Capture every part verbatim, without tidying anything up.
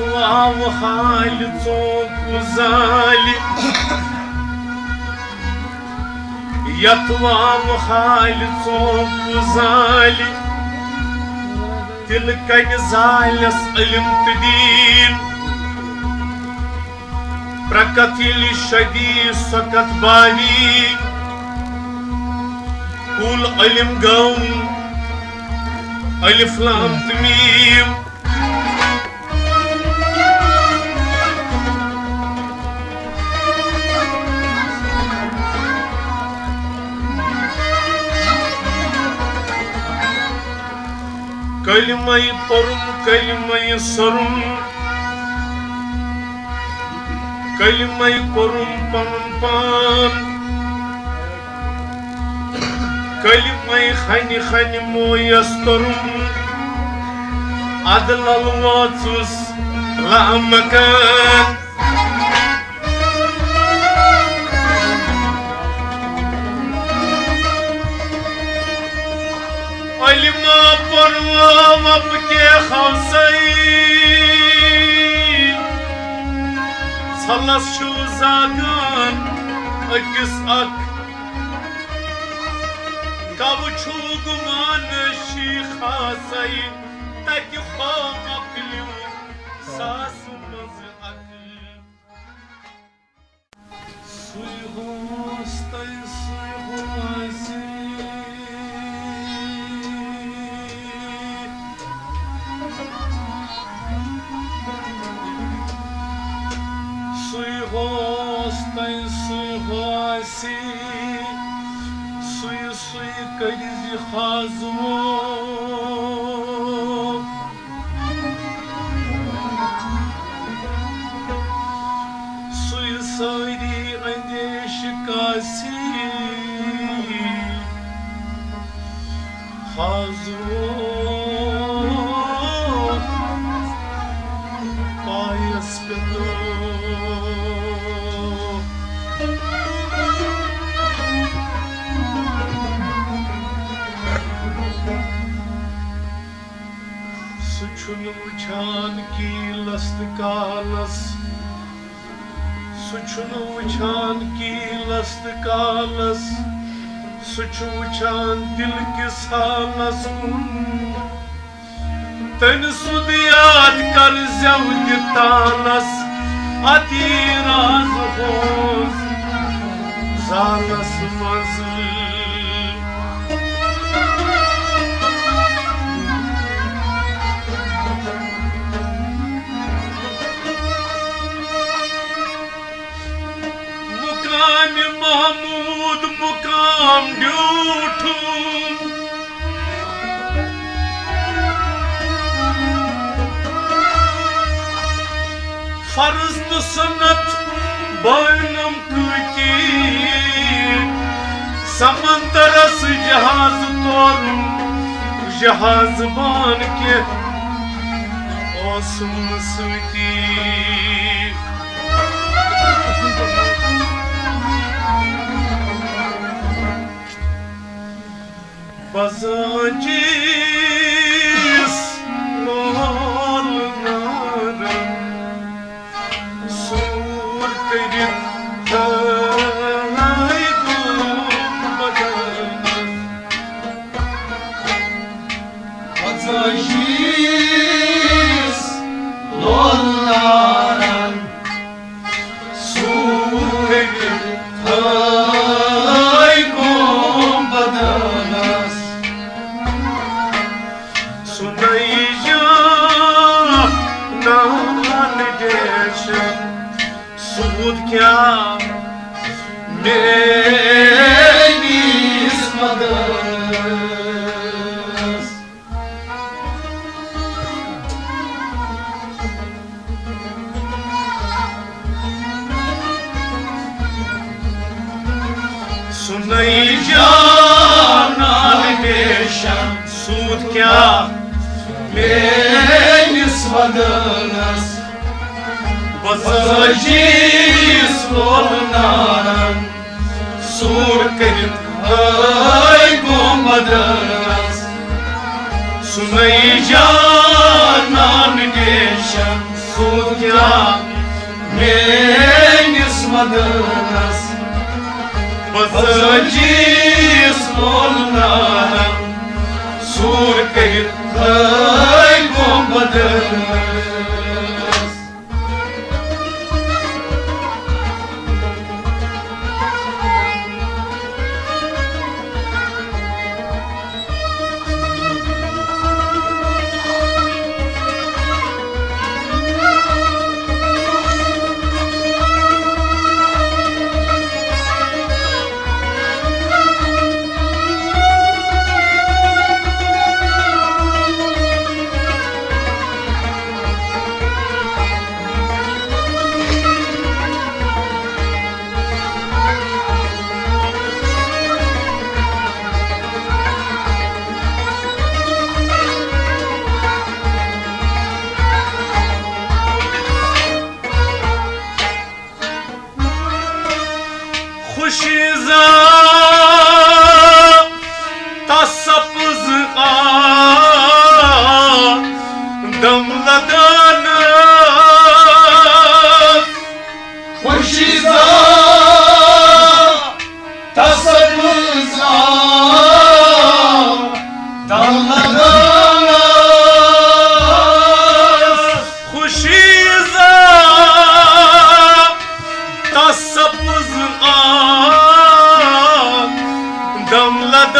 واو حالہِ ژوٚپ زالہِ، یتھ واو حالہِ ژوٚپ زالہِ، تِلہٕ کنہِ زالٮ۪س علم تہٕ دیٖن۔ پرکتھ ییٚلہِ شدی سۄ کتھ باوی، کُل علم گوٚو الف لام تہٕ میٖم۔ کلمے پوٚرُم، کلمے سوٚرُم، کلمے کوٚرُم پنُن پان۔ کلمے ہنہِ ہنہِ مویس توٚرُم، ادٕ لل واژُس لامکان۔ علما پروا وب کے خوسے، ژھلس چھُ زاگان أکِس اکھ۔ کَوٕ چھُ گُمان شیخاسَے، تَتہِ خو مۄکلیو ساس منٛز اَکھ۔ سُے ہوس تَے سُے ہوسہِ۔ سُے ہوس تَے سُے ہوسہِ، سُے سُے کٔرۍ زِ خازو۔ سُے سٲری اندیشہِ کاسہِ۔ خازو پایس پٮ۪تھ۔ سُہ چھُنہٕ وٕچھان کیٖلس تہٕ کالس۔ سُہ چھُنہٕ وٕچھان کیٖلس تہٕ کالس، سُہ چھُ وٕچھان دِل کِس حالس کُن۔ تٔمۍ سُنٛد یاد کر زٮ۪و دِ تانس، اَتی راز ہوس زالس منٛز۔ مقام محمود مقام ڈیوٹھم۔ فرض تہٕ سنت بٲنم کۭتۍ۔ سمندرس جہاز تورُن، جہاز بان کینٛہہ اوسُم نہٕ سۭتی۔ بزاجیس لول نارن سور کٔرِتھ تھٲے گوٚو بدن۔ بزاجیس لول نارن سور کٔرِتھ تھٲے گوٚو بدنس۔ سُنَے جان نان ڈیشن سود کیٛاہ میٲنِس مدنس۔ سُنَے جانان پیشن سود کیٛاہ میٲنِس ودٲنس۔ بزٲجیس لول نارن سوٗر کٔرِتھ ہٲے گوٚو مدنس۔ سُنَے جانان پیشن سوٗد کیٛاہ میٲنِس ودنس، بہٕ ژٔجِس لولہٕ نارن، سوٗر کٔرِتھ تھٲے گوم بدنس۔ خوشی زا تسپز آ دم لدانس۔ خوشی زا تسپز آ دم لدانس۔ خوشی زا تسپز آ دم لدانس۔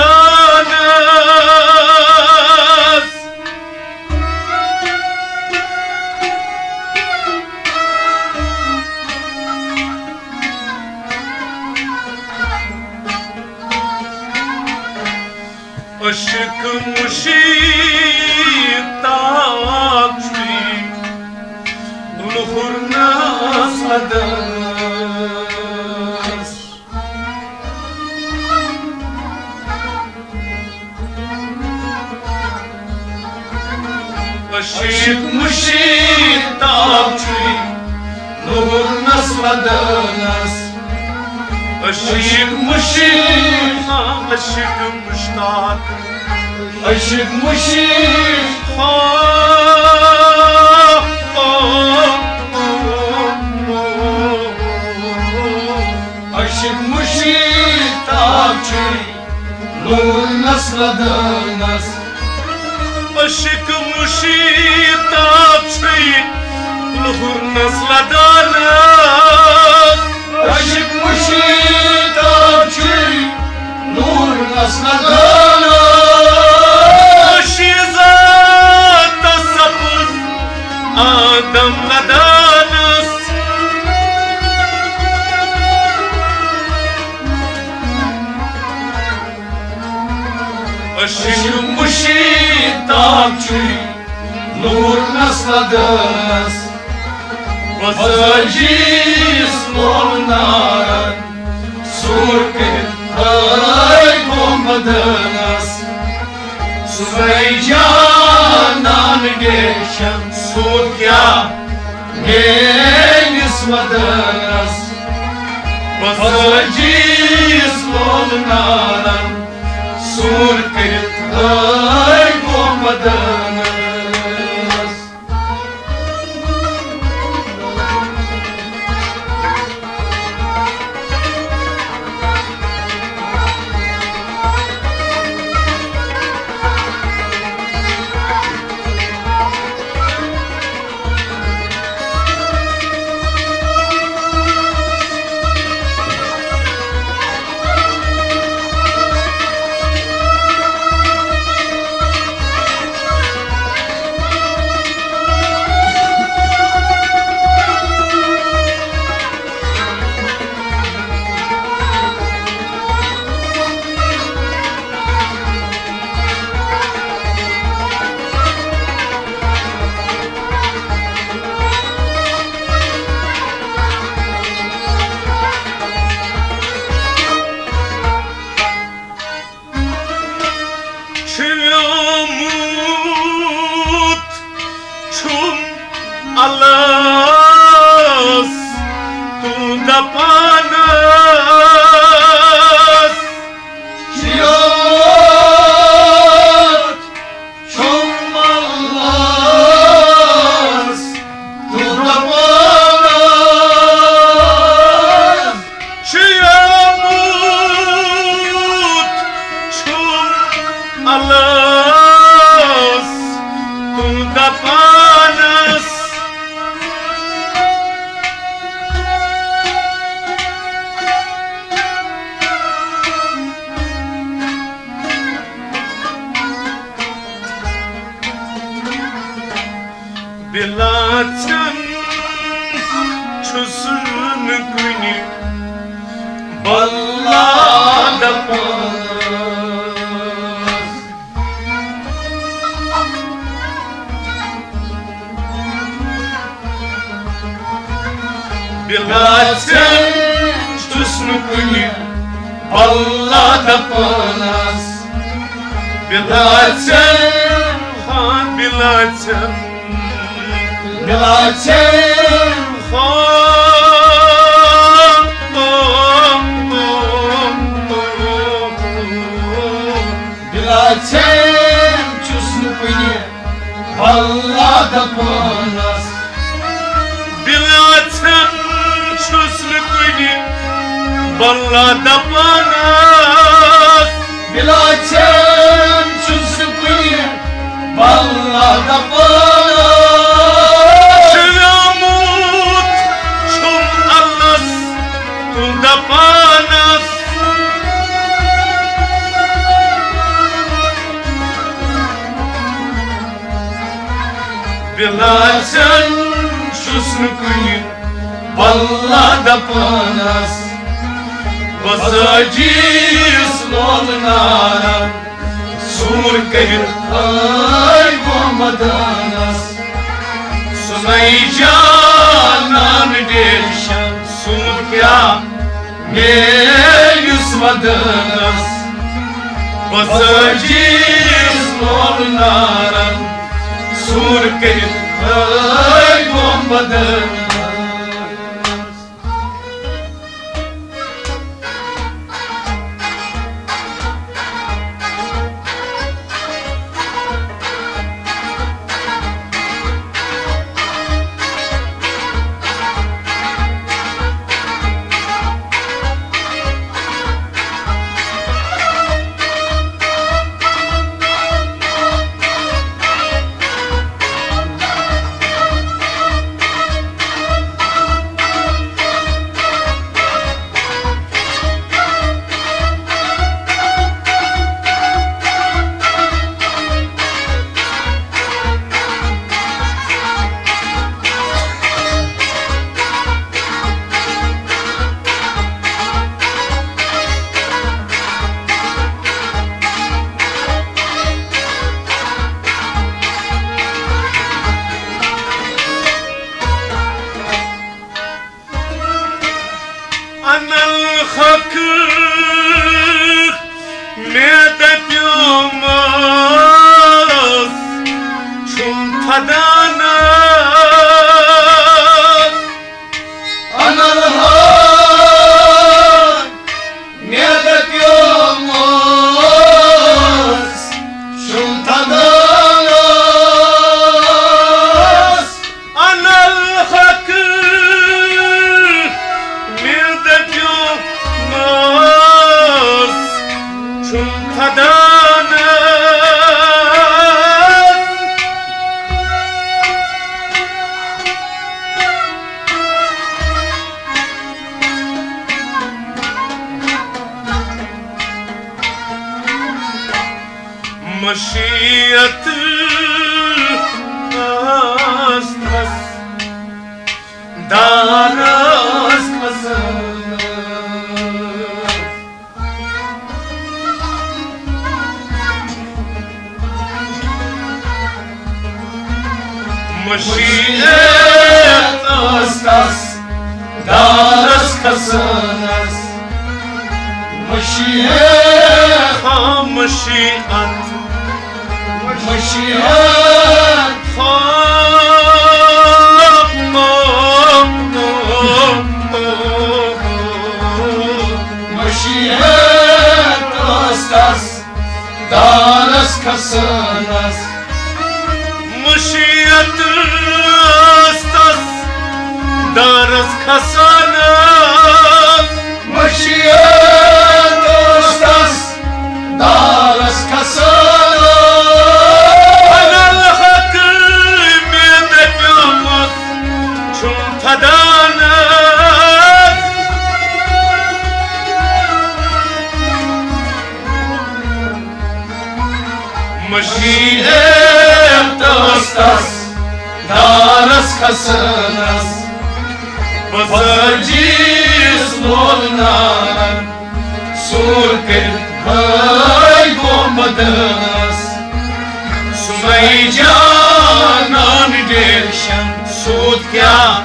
عشق مشتاق چھُے لُہُر نس ودنس۔ عشق مشتاق چھُے لُہُر نس ودنس۔ عشق مشتاق، عشق مشتاق، عشق مشتاق۔ عشق مشتاق چھُے لُہُر نس ودنس۔ عشق مشتاق چھُے لُہُر نس ودنس۔ عشق مشتاق چھُے لُہُر نس ودنس۔ خوشی زا تسپز آ دم لدانس۔ عشق مشتاق چھُے لُہُر نس ودنس۔ بہٕ ژٔجِس لولہٕ نارن، سوٗر کٔرِتھ تھٲے گوم بدنس۔ سُے جانان ڈیشن سوٗد کیٛاہ میٲنِس ودنس۔ بہٕ ژٔجِس لولہٕ نارن، سوٗر کٔرِتھ تھٲے گوم بدنس۔ بِلاژن چھُس نہٕ کُنہِ بلہ دپانس۔ بِلاژن، ہاں، بِلاژن۔ بِلاژن۔ ہاں۔ بِلاژن چھُس نہٕ کُنہِ بلہ دپانس۔ بِلاژن چھُس نہٕ کُنہِ بلہ دپانس۔ بِلاژن چھُس نہٕ کُنہِ بلہ دپانس۔ شرموت چھُم اللس کُن دپانس۔ بِلاژن چھُس نہٕ کُنہِ بلہ دپانس۔ بزٲجیس لولہٕ نارن سوٗر کٔرِتھ ٲے گوٚو مدانس۔ سُنے جانان ڈیشن سوٗر کیٛاہ میٲنِس ودانس۔ بزٲجیس لولہٕ نارن سوٗر کٔرِتھ ٲے گوٚو مدانس۔ انل حق مےٚ دَپیومَس چھُم خدانَس۔ انل حق مےٚ دَپیومَس چھُم خدانَس۔ انل حق مےٚ دَپیومَس چھُم خدانَس۔ مشیت ٲس تس دارس کھسان۔ مشیت ٲس تس دارس کھسانس۔ مشیت، ہاں، مشیت۔ مشیت۔ ہاں۔ مشیت ٲس تس دارس کھسانس۔ مشیت ٲس تس دارس کھسانس۔ مشیت ٲس تس دارس کھسانس۔ انل حق مےٚ دَپیومُت چھُم خدانس۔ مشیت ٲس تس دارس کھسانس۔ بزٲجیس لولہٕ نارن سوٗر کٔرِتھ بٲے گوٚو مدانس۔ سُمے جانان ڈیشن سوٗد کیٛاہ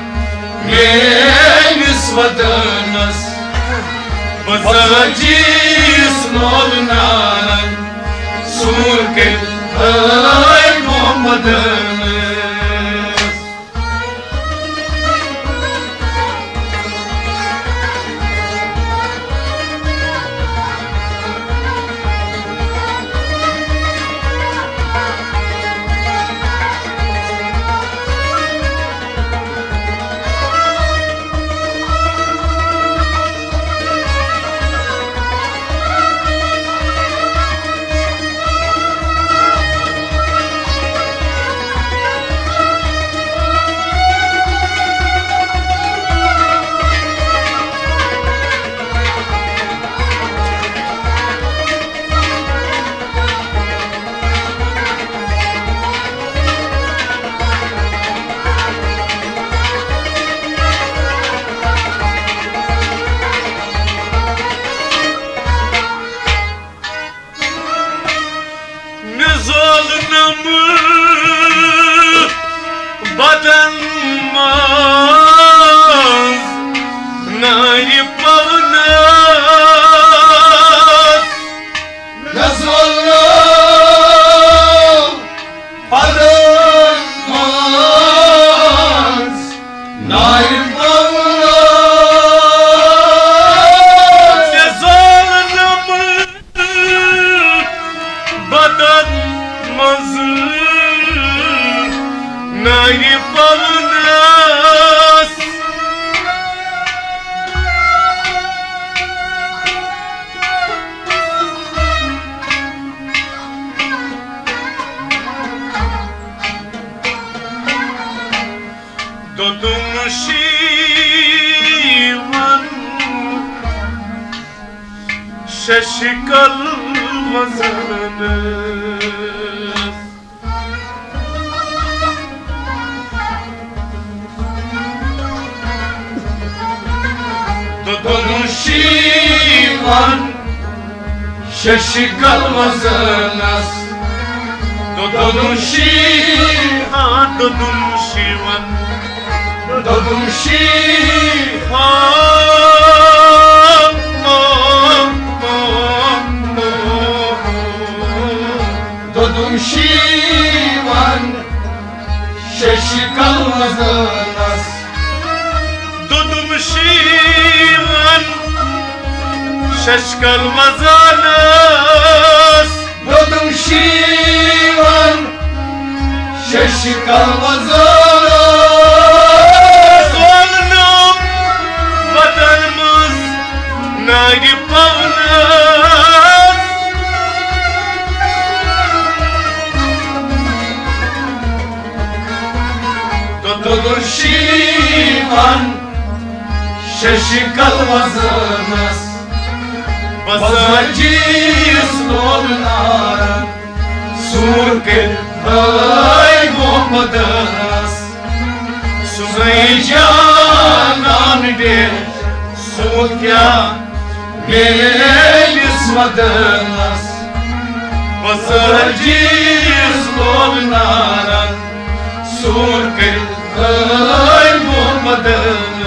میٲنۍ ودانس، بہٕ زاجیس لولہٕ نارن، سوٗر کٔرۍ ہٲے محمدس۔ مےٚ زول نمہٕ بدن منٛز نارِ پونس۔ مےٚ زول نہٕ بدن منٛز نارِ پونس۔ مےٚ زول نمہٕ بدن منٛز نارِ پونس۔ دوٚدُم شیٖون ششکل وزنس۔ دوٚدُم شیٖون ششکل وزنس۔ دوٚدُم شیٖ-، ہاں، دوٚدُم شیٖون۔ دوٚدُم شیٖ-، ہاں، دوٚدُم شیٖون ششکل وزنس۔ دوٚدُم شیٖون ششکل وزنس۔ دوٚدُم شیٖون ششکل وزنس۔ زول نہٕ بدن منٛز نارِ پونس۔ دوٚدُم شیٖون ششکل وزنس۔ بہٕ زاجیس لولہٕ نارن، سوٗر کٔرۍ ہٲے محمدس۔ سُہ زٲے جانان بے سوٗر کیٛاہ میٲنِس ودنس۔ بہٕ زاجیس لولہٕ نارن، سوٗر کٔرۍ ہٲے محمدس۔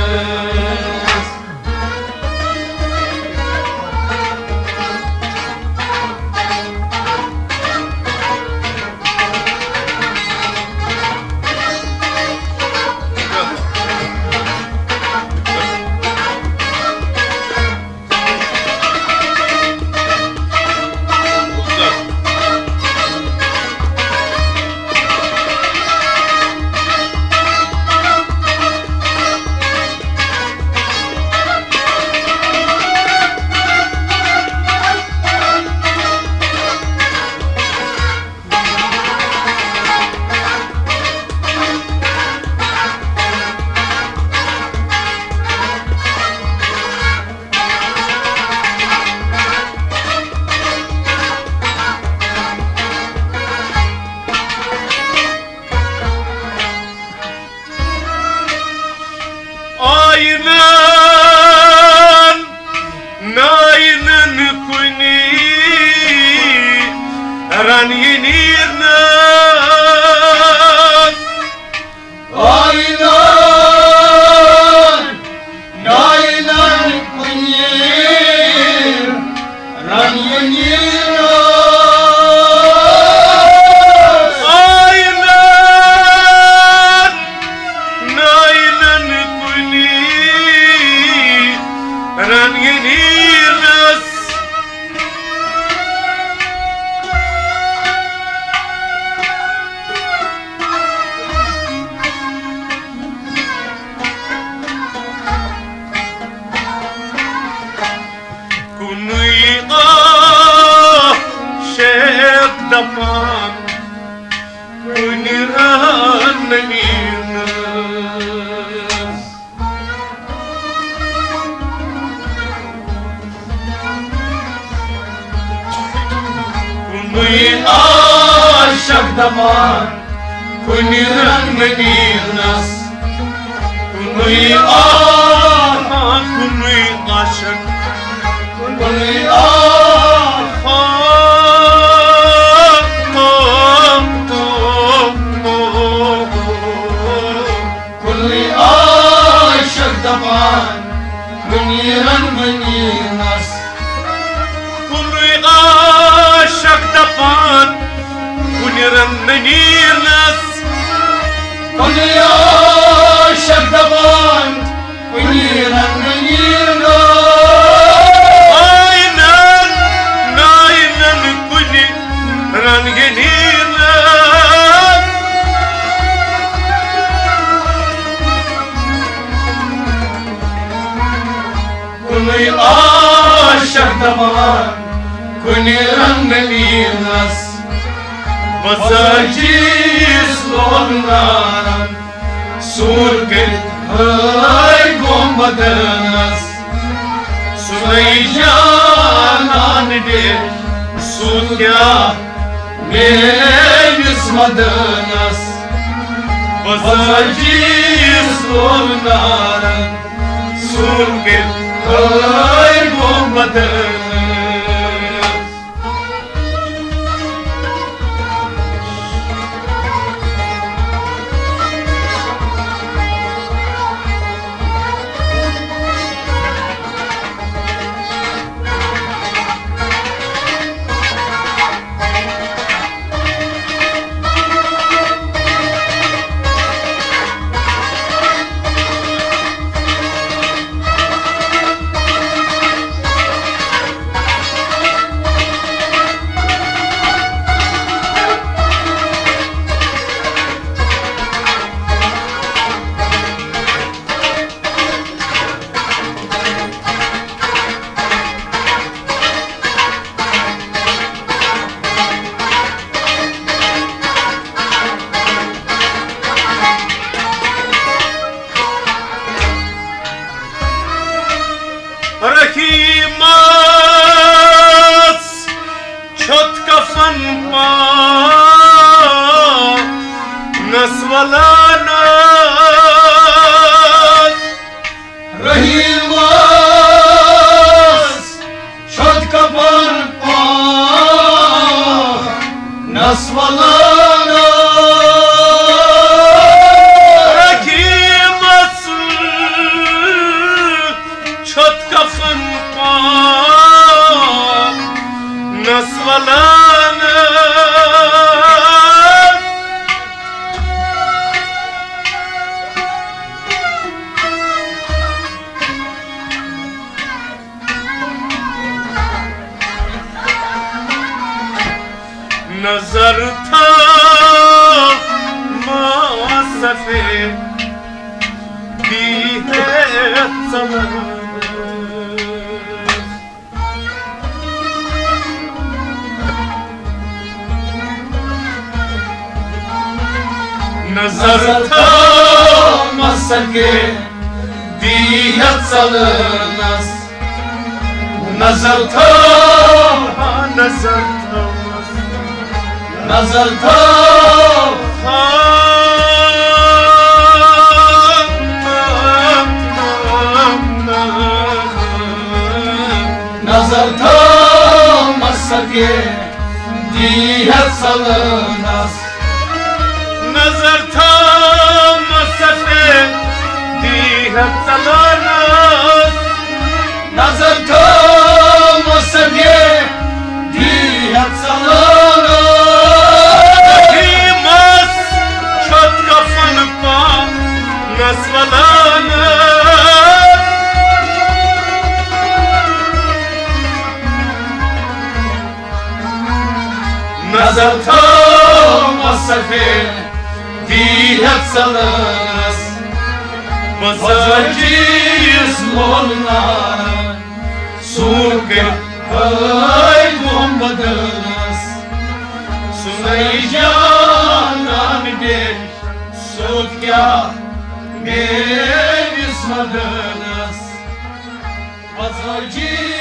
عاشق دپان، کُنہِ رنٛگہٕ نیرنس۔ کُنُے آ، کُنُے عاشق، کُنُے آ۔ کُنُے عاشق دپان، کُنہِ رنٛگہٕ نیرنس۔ کُنُے عاشق دپان، کُنہِ رنٛگہٕ نیرنس۔ کُنُے عاشق دپان، کُنہِ رنٛگہٕ نیرنس۔ آینن، ناینن کُنہِ رنٛگہٕ نیرنس۔ کُنُے عاشق دپان، کُنہِ رنٛگہٕ نیرنس۔ بہٕ ژاجیس لولہٕ نارن، سوٗر کٔرِتھ ہٲے گوم بدنس۔ سُنے جانان ڈے، سُہ کیٛاہ میٲنِس مدنس۔ بہٕ ژاجیس لولہٕ نارن، سوٗر کٔرِتھ ہٲے گوم بدنس۔ رحیمس چھوٚت کفن پانس ولانس۔ رحیمس چھوٚت کفن پانس ولانس۔ رحیمس چھوٚت کفن پانس ولانس۔ نظر تھاو ما سفید دی ہے ژلان۔ نظر تھاو ما سفید دی ہے ژلانس۔ نظر تھاو، نظر تھاو، نظر تھاو۔ نظر تھاو ما سفید دی ہے ژلانس۔ نظر تھاو ما سفید دی ہے ژلانس۔ نظر تھاو ما سفید دی ہے ژلانس۔ رحیمس چھوٚت کفن پانس ولانس۔ نظر تھاو ما سفید دی ہے ژلانس۔ بہٕ ژاجیس لولہٕ نارن، سوٗر کٔرِتھ ہٲے گوم بدنس۔ سُنے جانان ڈے، سُہ کیٛاہ میٲنِس مدنس۔ بہٕ ژاجیس